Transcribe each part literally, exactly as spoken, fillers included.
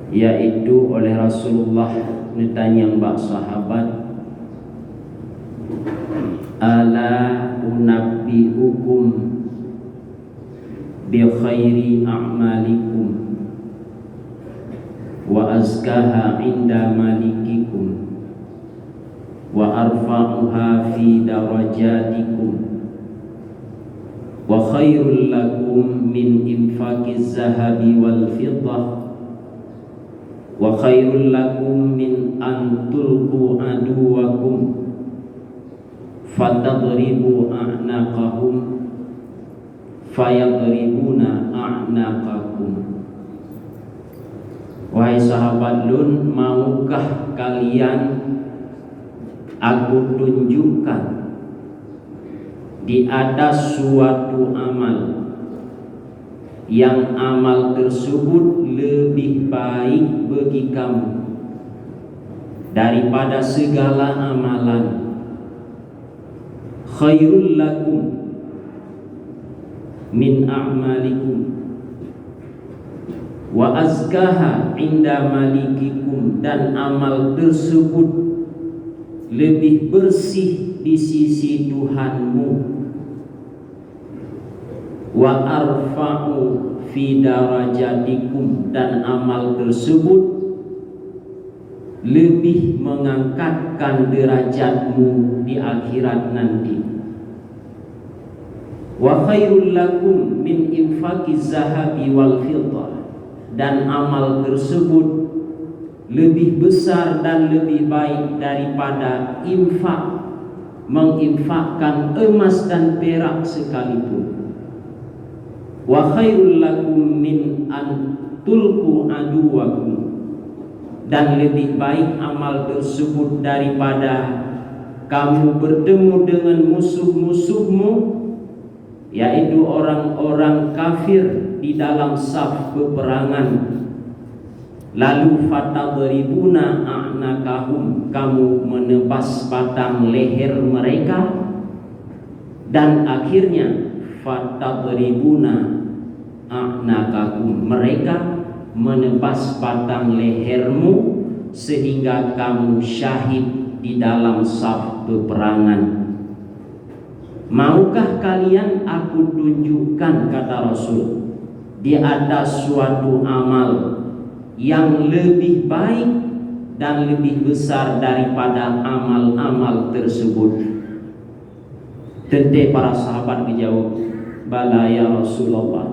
Yaitu oleh Rasulullah neutanyong bak sahabat, "Ala unabbi'ukum bi khairi a'malikum wa azkaha 'inda malikikum wa arfa'uha fi darajatikum wa khairul lakum min infaqiz zahabi wal fiddah wa khairul lakum min an tulqu aduwakum fatadribu a'naqahum fayadribuna a'naqakum." Wahai sahabat lôn, maukah kalian aku tunjukkan di atas suatu amal, yang amal tersebut lebih baik bagi kamu daripada segala amalan, khairul lakum min a'malikum wa azkaha 'inda malikikum, dan amal tersebut lebih bersih di sisi Tuhanmu, wa arfa'u fi darajatikum, dan amal tersebut lebih mengangkatkan derajatmu di akhirat nanti. Wa khairul lakum min infaqiz zahabi wal fiddah, dan amal tersebut lebih besar dan lebih baik daripada infak, menginfakkan emas dan perak sekalipun. Wa khairul lakum min an tulqu aduwakum, dan lebih baik amal tersebut daripada kamu bertemu dengan musuh-musuhmu, yaitu orang-orang kafir di dalam saf peperangan. Lalu fatadribuna a'naqahum, kamu menebas batang leher mereka, dan akhirnya fatadribuna a'naqahum, mereka menebas batang lehermu sehingga kamu syahid di dalam saf peperangan. Maukah kalian aku tunjukkan, kata Rasul, di atas suatu amal yang lebih baik dan lebih besar daripada amal-amal tersebut? Teuntée para sahabat geujaweueb, "Bala, ya Rasulullah."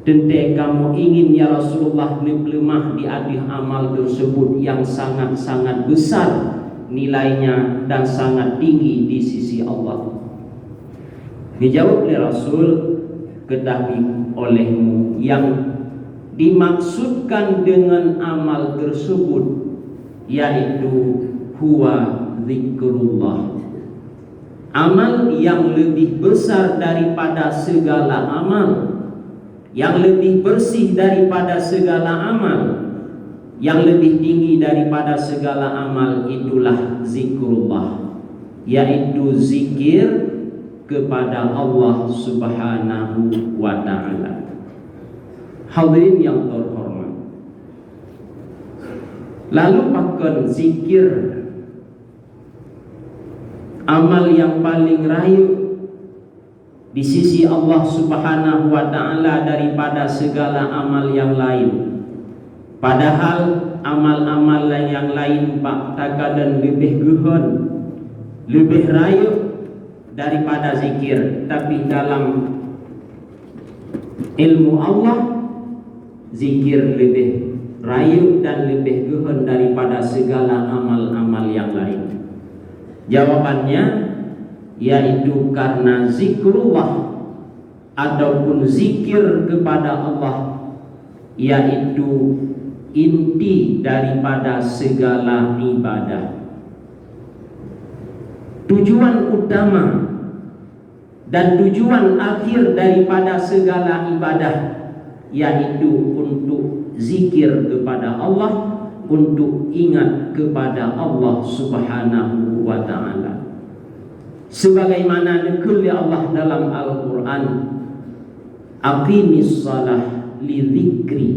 Teuntée kamoe ingin, ya Rasulullah, neupeuleumah di ateueh amal teusebut nyang sangat-sangat besar nilainya dan sangat tinggi di sisi Allah. Geujaweueb lé Rasul, "Keutahui olehmu, nyang dimaksudkan deungon amal teusebut, yaitu huwa zikrullah." Amal nyang leubeh besar daripada sigala amal, nyang leubeh beureuséh daripada sigala amal, nyang leubeh tinggi daripada sigala amal, itulah zikrullah, yaitu zikir kepada Allah Subhanahu wa Ta'ala. Hadirin nyang teuhormat, lalu pakon zikir? Amal nyang paleng rayeuk di sisi Allah Subhanahu wa Ta'ala daripada sigala amal nyang laén. Padahai amal-amal nyang laén bak takalon leubeh geuhon, leubeh rayeuk daripada zikir, tapi dalam ilmu Allah, zikir leubeh rayeuk dan leubeh geuhon daripada sigala amal-amal nyang laén. Jawabannya, yaitu karena zikrullah ataupun zikir kepada Allah, yaitu inti daripada sigala ibadah. Tujuan utama dan tujuan akhir daripada sigala ibadah, yaitu untuk zikir kepada Allah, untuk ingat kepada Allah Subhanahu wa Ta'ala. Sebagaimana neukheun lé Allah dalam Al-Quran, "Aqimis shalah li dzikri."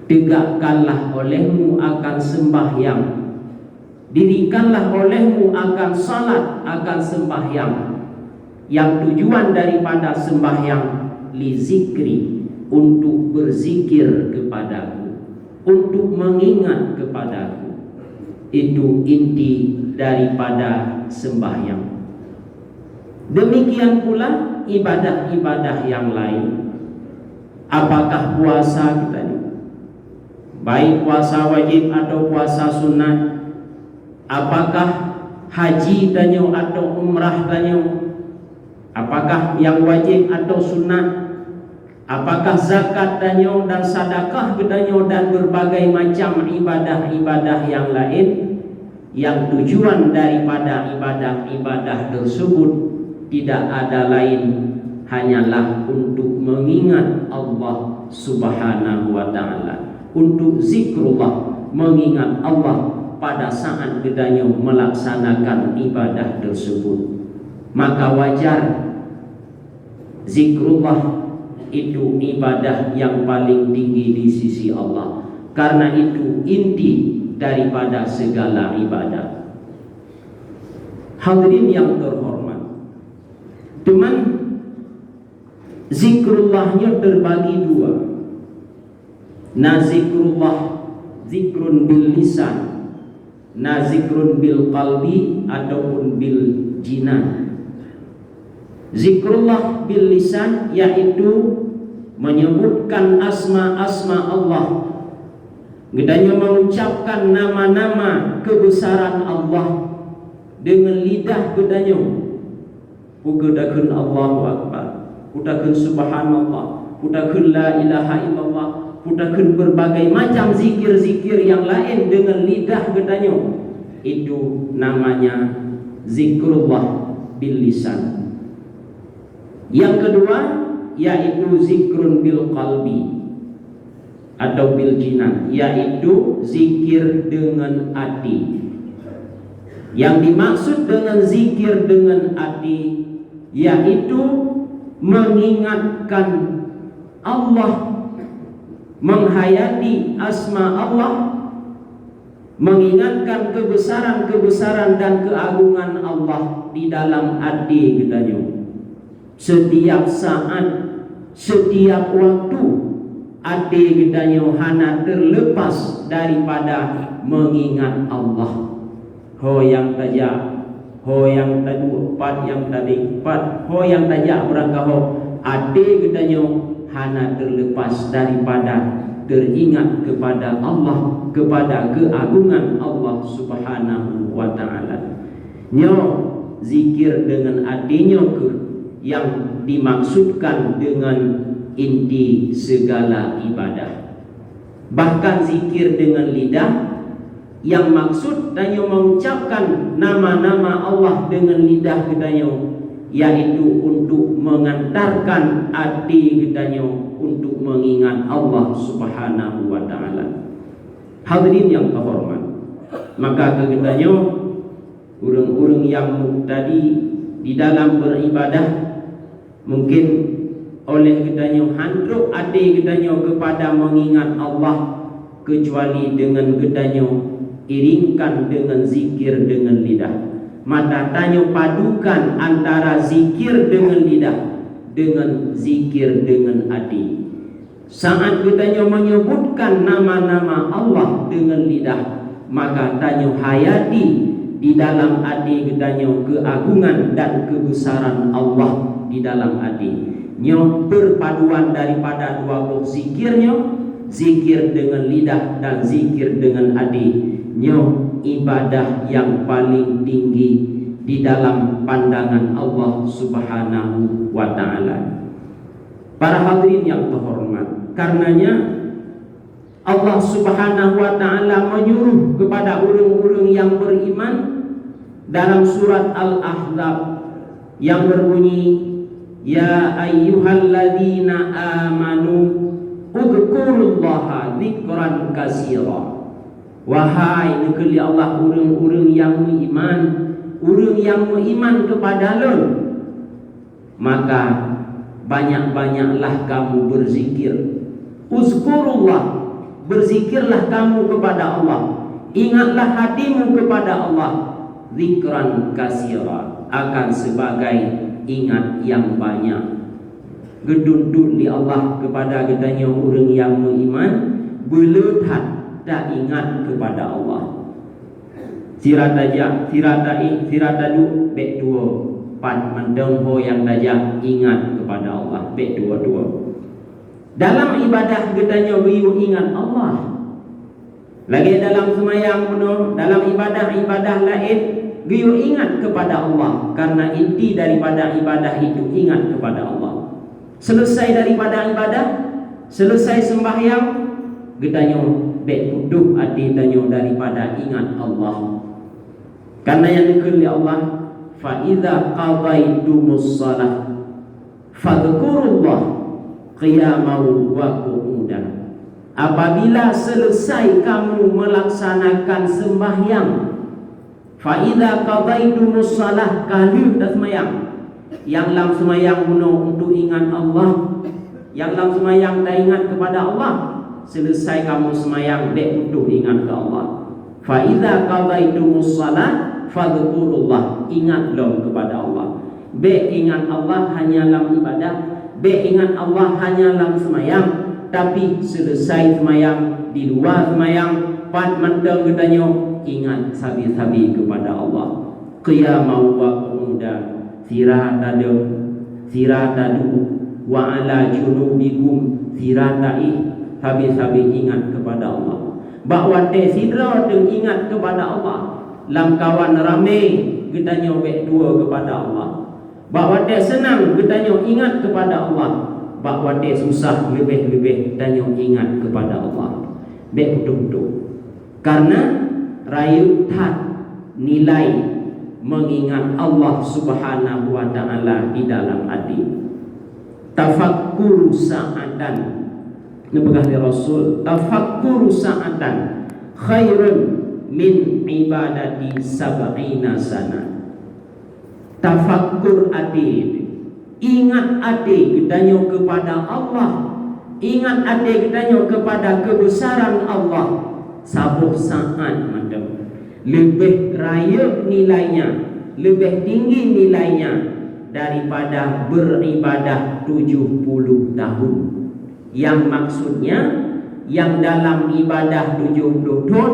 Tegakkanlah olehmu akan sembahyang, dirikanlah olehmu akan salat, akan sembahyang. Yang tujuan daripada sembahyang, li zikri, untuk berzikir kepadaku, untuk mengingat kepadaku. Itu inti daripada sembahyang. Demikian pula ibadah-ibadah yang lain. Apakah puasa kita ni? Baik puasa wajib atau puasa sunat, apakah haji tanyoe atau umrah tanyoe, apakah yang wajib atau sunat, apakah zakat tanyoe dan sadakah geutanyoe dan berbagai macam ibadah-ibadah yang lain, yang tujuan daripada ibadah-ibadah tersebut tidak ada lain hanyalah untuk mengingat Allah Subhanahu wa Ta'ala, untuk zikrullah, mengingat Allah pada saat geutanyoe melaksanakan ibadah tersebut. Maka wajar zikrullah itu ibadah yang paling tinggi di sisi Allah, karena itu inti daripada segala ibadah. Hadirin yang terhormat, teman, zikrullah nyoe terbagi dua. Na zikrullah, zikrun bil lisan, na zikrun bil qalbi ataupun bil jinan. Zikrullah bil lisan yaitu menyebutkan asma-asma Allah. Geutanyoe mengucapkan nama-nama kebesaran Allah dengan lidah geutanyoe. Peue takheun Allahu Akbar, peue takheun Subhanallah, peue takheun La ilaha illallah, peue takheun berbagai macam zikir-zikir yang lain dengan lidah geutanyoe. Itu namanya zikrullah bil lisan. Yang kedua, yaitu zikrun bil qalbi atau bil jinan, yaitu zikir dengan hati. Yang dimaksud dengan zikir dengan hati, yaitu mengingatkan Allah, menghayati asma Allah, mengingatkan kebesaran-kebesaran dan keagungan Allah di dalam hati geutanyoe. Setiap saat, setiap waktu, até geutanyoe hana terlepas daripada mengingat Allah. Ho nyang tajak, ho nyang taduek, pat nyang tadek, pat ho nyang tajak beurangkaho, até geutanyoe hana terlepas daripada teringat kepada Allah, kepada keagungan Allah Subhanahu wa Ta'ala. Nyoe zikir deungon até nyoe kheueh nyang dimaksudkan deungon inti sigala ibadah. Bahkan zikir deungon lidah, nyang maksud tanyoe mengucapkan nama-nama Allah deungon lidah geutanyoe, yaitu untuk mengantarkan até geutanyoe untuk mengingat Allah Subhanahu wa Ta'ala. Hadirin yang terhormat, maka keu geutanyoe ureuëng-ureuëng nyang mubtadi di dalam beribadah, mungkin oleh geutanyoe han trok até geutanyoe keupada mengingat Allah, keucuali deungon geutanyoe iringkan deungon zikir deungon lidah. Mata tanyoe padukan antara zikir deungon lidah deungon zikir deungon até. Saat geutanyoe menyebutkan nama-nama Allah deungon lidah, maka tanyoe hayati di dalam até geutanyoe keuagungan dan keubesaran Allah di dalam até. Nyoe perpaduan daripada dua boh zikir nyoe, zikir deungon lidah dan zikir deungon até. Nyoe ibadah nyang paling tinggi di dalam pandangan Allah Subhanahu wa Ta'ala. Para hadirin yang terhormat, karenanya Allah Subhanahu wa Ta'ala menyuruh kepada ureuëng-ureuëng yang beriman dalam surat Al-Ahzab yang berbunyi, "Ya ayyuhalladzina amanu, udzkurullaha dzikran katsira." Wahai, neukheun lé Allah, ureuëng-ureuëng yang meuiman, ureuëng yang meuiman kepada Lôn, maka banyak-banyaklah kamu berzikir. Uzkurullah, Berzikirlah kamu kepada Allah, ingatlah hatimu kepada Allah, zikran kasira, akan sebagai ingat yang banyak. Geutuntut lé Allah kepada geutanyoe ureuëng nyang meuiman, beuleutat taingat kepada Allah. Sira tajak, sira taék, sira taduek, bék tuwoe. Pat mantong ho nyang tajak, ingat kepada Allah, bék tuwoe-tuwoe. Dalam ibadah geutanyoe geuyue ingat Allah. Lagée dalam seumayang bunoe, dalam ibadah-ibadah laén, geuyue ingat kepada Allah, karena inti daripada ibadah itu ingat kepada Allah. Selesai daripada ibadah, selesai sembahyang, geutanyoe bék putôh até tanyoe daripada ingat Allah. Karena nyang dikheun lé Allah, "Fa idza qadaitumus shalah, fadzkurullah qiyaman wa qu'uda." Apabila selesai kamu melaksanakan sembahyang, fa idza qadaitumus shalah, ka lheueh taseumayang. Nyang lam seumayang bunoe untuk ingat Allah. Nyang lam seumayang taingat kepada Allah. Selesai kamu seumayang, bék putôh ingat keu Allah. Fa idza qadaitumus shalah, fadzkurullah, ingat lom kepada Allah. Bék ingat Allah hanya lam ibadah, bék ingat Allah hanya lam seumayang, tapi selesai seumayang, di luwa seumayang, pat mantong geutanyoe ingat sabe-sabe kepada Allah. Qiyaman wa qu'uda, sira tadong, sira taduek, wa ala junubikum, sira taéh, sabe-sabe ingat kepada Allah. Bak watée sidroe teuingat kepada Allah, lamkawan ramé geutanyoe bék tuwoe kepada Allah. Bak watée seunang geutanyoe ingat kepada Allah, bak watée susah leubeh-leubeh tanyoe ingat kepada Allah. Bék putôh-putôh. Karena rayeuk that nilai mengingat Allah Subhanahu wa Ta'ala di dalam até. Tafakkuru sa'atan, neupeugah lé Rasul, "Tafakkuru sa'atan khairun min ibadati sab'ina sana." Tafakkur até, ingat até geutanyoe kepada Allah, ingat até geutanyoe kepada kebesaran Allah, saboh saát mantong. Leubeh rayeuk nilainya, leubeh tinggi nilainya daripada beribadah tujuh puluh tahun. Nyang maksudnya, nyang dalam ibadah tujoh ploh thon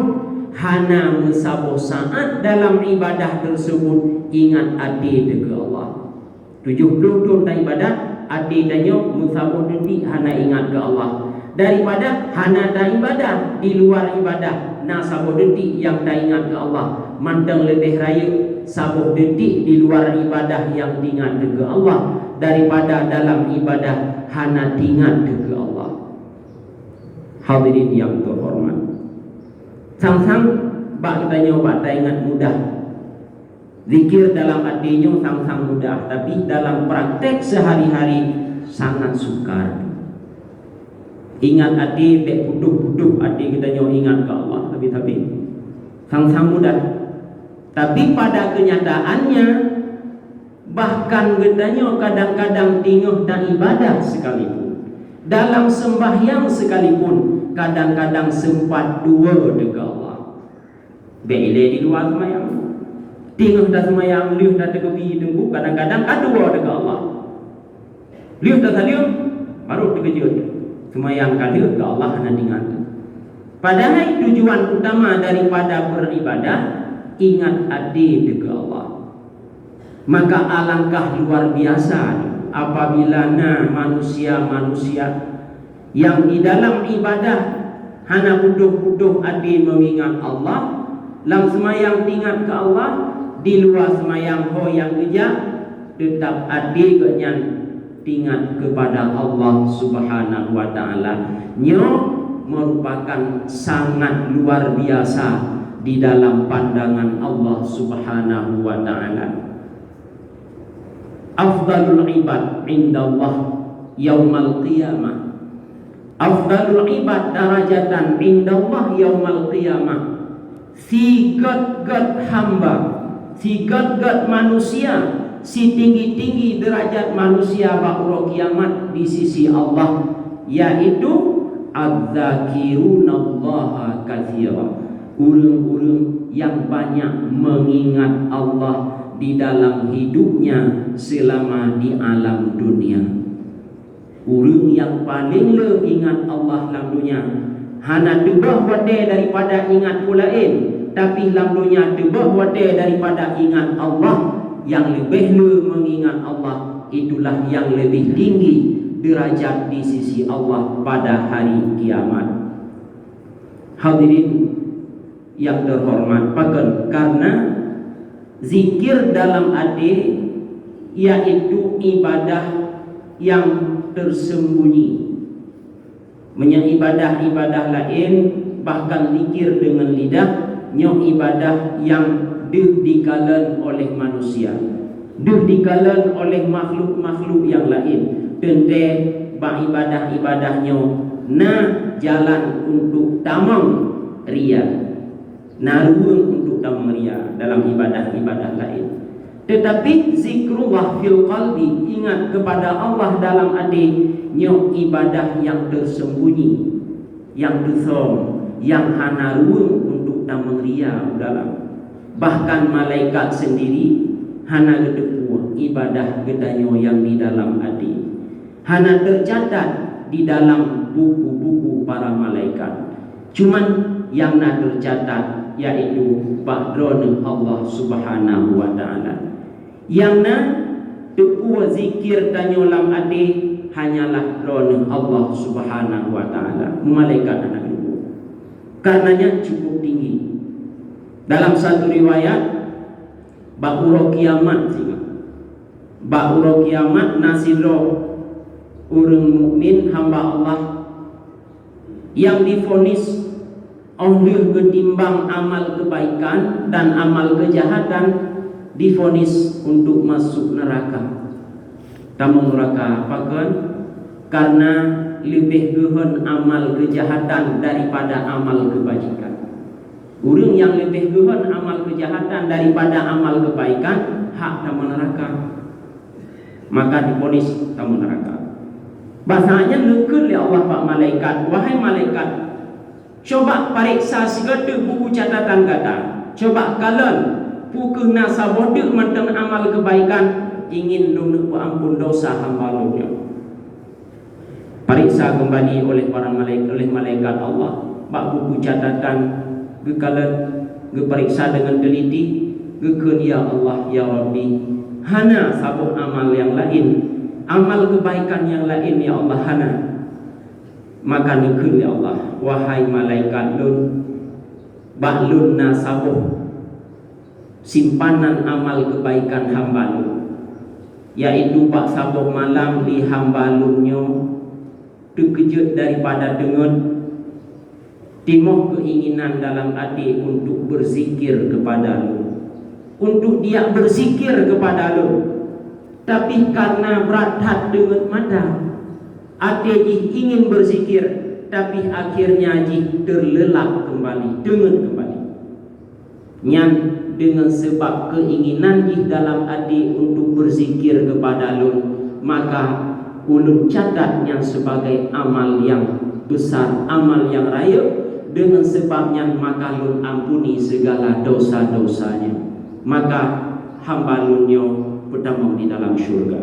hana meusaboh saát dalam ibadah tersebut ingat até teuh keu Allah. Tujoh ploh thon taibadah, até tanyoe meusaboh detik hana ingat keu Allah. Daripada hana taibadah, di luar ibadah na saboh detik nyang taingat keu Allah, mantong leubeh rayeuk saboh detik di luar ibadah nyang teuingat teuh keu Allah daripada dalam ibadah hana teuingat teuh keu Allah. Hadirin nyang teuhoreumat, sang-sang bak geutanyoe bak taingat mudah. Zikir dalam até nyoe sang-sang mudah, tapi dalam praktek sehari-hari sangat sukar. Ingat até bék putôh-putôh até geutanyoe ingat keu Allah, tapi-tapi sang-sang mudah. Tapi pada kenyataannya, bahkan geutanyoe kadang-kadang teungoh taibadah sekalipun, dalam sembahyang sekalipun, kadang-kadang sempat tuwoe teuh keu Allah. Bék ilée di luwa seumayang. Teungoh taseumayang, lheueh tateukeubi teungku, kadang-kadang ka tuwoe teuh keu Allah. Lheueh tasaleuem, baru teukeujot. Seumayang ka lheueh keu Allah hana teuingat. Padahai tujuan utama daripada beribadah, ingat até teuh keu Allah. Maka alangkah luar biasa apabila na manusia-manusia nyang di dalam ibadah hana putôh-putôh até meungingat Allah, lam seumayang teuingat keu Allah, di luwa seumayang ho nyang geujak, teutab até geuhnyan teuingat keupada Allah Subhanahu wa Ta'ala. Nyoe meurupakan sangat luar biasa di dalam pandangan Allah Subhanahu wa Ta'ala. Afdalul ibad indallah yaumal qiyamah. Afdalul ibad darajatan indallah yaumal qiyamah. Sigét-gét hamba, sigét-gét manusia, sitinggi-tinggi derajat manusia bak uroe kiamat di sisi Allah, yaitu Adzakirunallaha katsira, ureuëng-ureuëng nyang banyak mengingat Allah di dalam hidupnya selama di alam dunia. Ureuëng nyang paleng le ingat Allah lam donya, hana teuboh watée daripada ingat peue laén, tapi lam donya teuboh watée daripada ingat Allah. Nyang leubeh le mengingat Allah, itulah nyang leubeh tinggi derajat di sisi Allah pada hari kiamat. Hadirin yang terhormat, pakon? Karena zikir dalam até yaitu ibadah yang tersembunyi. Meunyoe ibadah-ibadah laén, bahkan zikir deungon lidah, nyoe ibadah nyang deuh dikalon oleh manusia, deuh dikalon oleh makhluk-makhluk nyang laén. Teuntée bak ibadah-ibadah nyoe na jalan untuk tamong ria, na ruweueng untuk tamong ria dalam ibadah-ibadah laén. Teutapi zikrullah fil qalbi, ingat kepada Allah dalam até, nyoe ibadah nyang tersembunyi, nyang teusöm, nyang hana ruweueng untuk tamong ria u dalam. Bahkan malaikat sendiri hana geuteupeue ibadah geutanyoe nyang di dalam até. Hana teucatat di dalam buku-buku para malaikat. Cuman nyang na teucatat yaitu bak Droeneueh Allah Subhanahu wa Ta'ala. Nyang na teupeue zikir tanyoe lam até hanyalah Droeneueh Allah Subhanahu wa Ta'ala. Malaikat hana teupeue. Karenanya cukup tinggi. Dalam satu riwayat, bak uroe kiamat singoh. Bak uroe kiamat na sidroe ureuëng mukmin hamba Allah nyang difonis óh lheueh geutimbang amal keubaikan dan amal keujahatan, difonis untuk masuk neuraka. Tamong neuraka pakon? Karena leubeh geuhon amal keujahatan daripada amal keubajikan. Ureuëng nyang leubeh geuhon amal keujahatan daripada amal keubaikan, hak tamong neuraka. Maka diponis tamong neuraka. Bak saát nyan neukheun lé Allah bak malaikat, "Wahai malaikat, coba pareksa sigoe teuk buku catatan gata. Coba kalon, peu kheueh na saboh teuk mantong amal keubaikan ingin lôn neupeuampon dosa hamba lôn nyoe." Pareksa keumbali oleh para malaikat, oleh malaikat Allah bak buku catatan, geukalon, geupareksa deungon teuliti, geukheun, "Ya Allah, ya Rabbi, hana saboh amal nyang laén, amal keubaikan nyang laén, ya Allah, hana." Maka neukheun lé Allah, "Wahai malaikat lôn, bak lôn na saboh simpanan amal keubaikan hamba lôn, yaitu bak saboh malam di hamba lôn nyoe teukeujot daripada teungeut, timoh keuinginan dalam até untuk berzikir kepada lôn, untuk diyak berzikir kepada lôn. Tapi karena brat that teungeut mata, até jih ingin berzikir, tapi akhirnya jih terlelap kembali, teungeut kembali." Nyan deungon seubab keuinginan jih dalam até untuk berzikir kepada lôn, maka ulôn catat nyan sebagai amal nyang besar, amal nyang rayeuk. Deungon seubab nyan maka lôn ampuni segala dosa-dosanya. Maka hamba lôn nyoe peutamong di dalam syurga.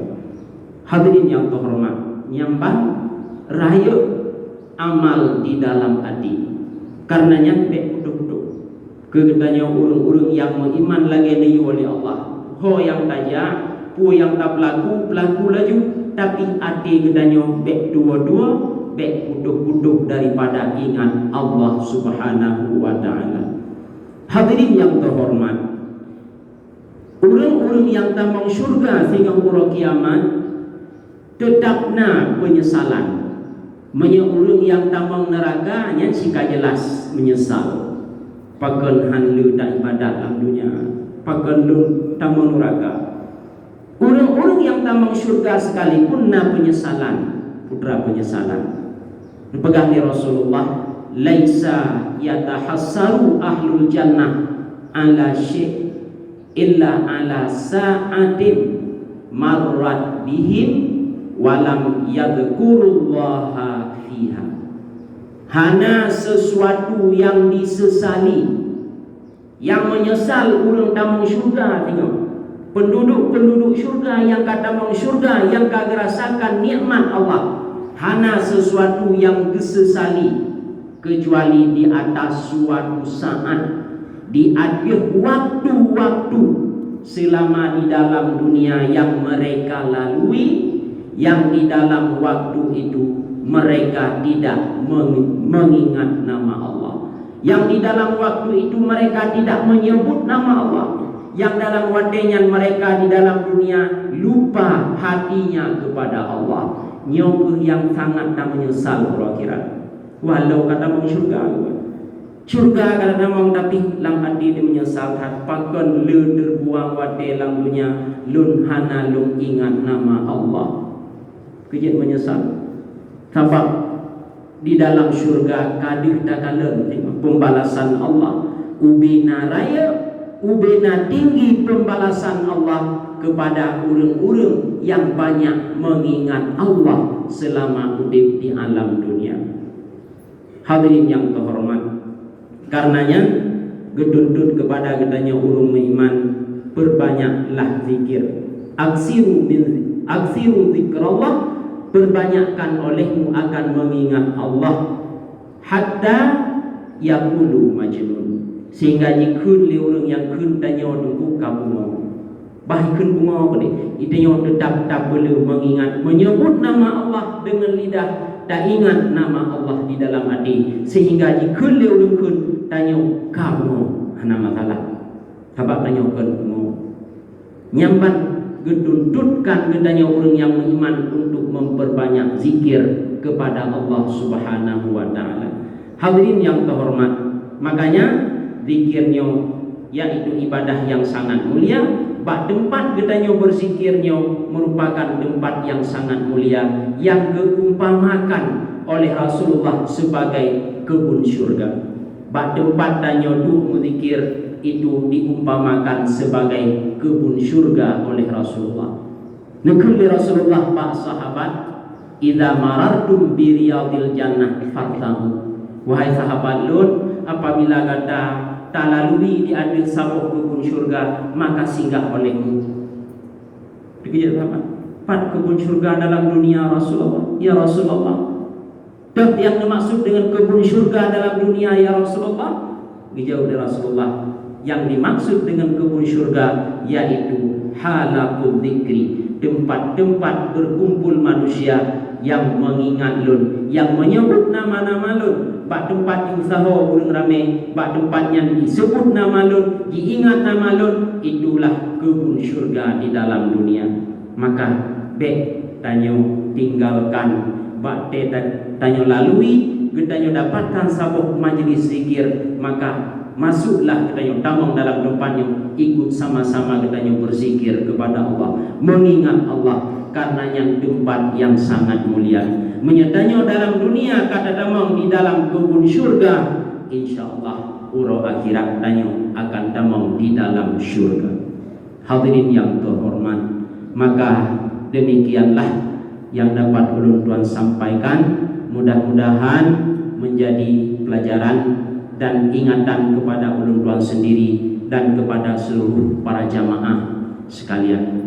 Hadirin nyang teuhoreumat, nyang ban rayeuk amal di dalam até. Kareuna nyan bék putôh-putôh. Keu geutanyoe ureuëng-ureuëng nyang meuiman lagée neuyue lé Allah, ho nyang tajak, peue nyang tapeulaku, peulaku laju, tapi até geutanyoe bék tuwoe-tuwoe, bék putôh-putôh daripada ingat Allah Subhanahu wa Ta'ala. Hadirin nyang teuhoreumat, ureuëng-ureuëng nyang tamong syeuruga singoh uroe kiamat, teutap na peunyesalan. Meunyoe ureuëng nyang tamong neuraka, nyan sika jeulaih meunyeusal, "Pakon han lé taibadat lam donya? Pakon lôn tamong neuraka?" Ureuëng-ureuëng nyang tamong syeuruga sekalipun na peunyesalan, putra peunyesalan. Neupeugah lé Rasulullah, "Laisa yatahassaru ahlul jannah ala syai' illa ala sa'atin marrat bihim walam yadhkurullaha fiha." Hana sesuatu nyang disesali, nyang meunyeusal ureuëng tamong syeuruga singoh. Peunduduek-peunduduek syeuruga nyang ka tamong syeuruga, nyang ka geurasakan nikmat Allah, hana sesuatu nyang geusesali, keucuali di atas suatu saat, di ateueh waktu-waktu seulama di dalam dunia nyang mereka lalui, nyang di dalam waktu itu mereka tidak meng-, mengingat nama Allah. Nyang di dalam waktu itu mereka tidak menyebut nama Allah. Nyang dalam watée nyan mereka di dalam dunia lupa hatinya kepada Allah. Nyoe kheueh nyang sangat tameunyeusal uroe akhirat. Walau ka tamong syeuruga, syeuruga ka tamong, tapi lam até tameunyeusal that, pakon lé teubuang watée lam dunia lôn hana lôn ingat nama Allah. Keujeuet meunyeusal. Sabab di dalam syeuruga ka deuh takalon pembalasan Allah. Ubena rayeuk, ubena tinggi pembalasan Allah kepada ureuëng-ureuëng nyang banyak mengingat Allah selama udeb di alam dunia. Hadirin nyang teuhormat, karenanya geutuntut kepada geutanyoe ureuëng meuiman, perbanyaklah zikir. Aksiru min, aksiru zikrallah, perbanyakkan olehmu akan mengingat Allah, hatta yaqulu majnun, sehingga jikheun lé ureuëng nyang kheun tanyoe teungku ka bungong. Bah ikheun bungong keuh deh, geutanyoe teutap tapeuleueh mengingat, menyebut nama Allah dengan lidah, taingat nama Allah di dalam hati, sehingga jikheun lé ureuëng kheun tanyoe ka bungong, hana masalah. Sabab tanyoe kon bungong. Nyan ban geutuntutkan geutanyoe ureuëng nyang meuiman untuk memperbanyak zikir kepada Allah Subhanahu wa Ta'ala. Hadirin nyang teuhormat, makanya zikir nyoe yaitu ibadah nyang sangat mulia. Bak teumpat geutanyoe beuzikir nyoe meurupakan teumpat nyang sangat mulia nyang geuumpamakan oleh Rasulullah sebagai keubun syeuruga. Bak teumpat tanyoe duek meuzikir itu diumpamakan sebagai keubun syeuruga oleh Rasulullah. Neukheun lé Rasulullah bak sahabat, "Idza marartum bi riyadil jannah fartahu." Wahai sahabat lôn, apabila gata talalui di ateueh saboh keubun syeuruga, maka singgah olehmu. Dikeujeuet sahabat, "Pat keubun syeuruga dalam dunia, Rasulullah?" "Ya Rasulullah." "Toh nyang dimaksud dengan keubun syeuruga dalam dunia, ya Rasulullah?" Geujaweueb lé Rasulullah, "Nyang dimaksud dengan keubun syeuruga yaitu halaqul dzikri, teumpat-teumpat beukumpul manusia nyang meungingat Lôn, nyang meunyeubut nama-nama Lôn. Bak teumpat jiusaho ureuëng ramé, bak teumpat nyan jiseubut nama Lôn, jiingat nama Lôn, itulah keubun syeuruga di dalam dunia." Maka bék tanyoe tinggalkan, bak ta-, tanyoe lalui, geutanyoe dapatkan saboh majlis zikir, maka masuklah geutanyoe tamong dalam teumpat nyoe, ikut sama-sama geutanyoe beuzikir kepada Allah, meungingat Allah, karena nyan teumpat nyang sangat mulia. Meunyoe tanyoe dalam dunia ka tatamong di dalam keubun syeuruga, insya Allah uroe akhirat tanyoe akan tamong di dalam syeuruga. Hadirin nyang teuhormat, maka demikianlah nyang dapat ulôn tuan sampaikan. Mudah-mudahan menjadi pelajaran dan ingatan kepada ulôn tuan sendiri dan kepada seluruh para jamaah sekalian.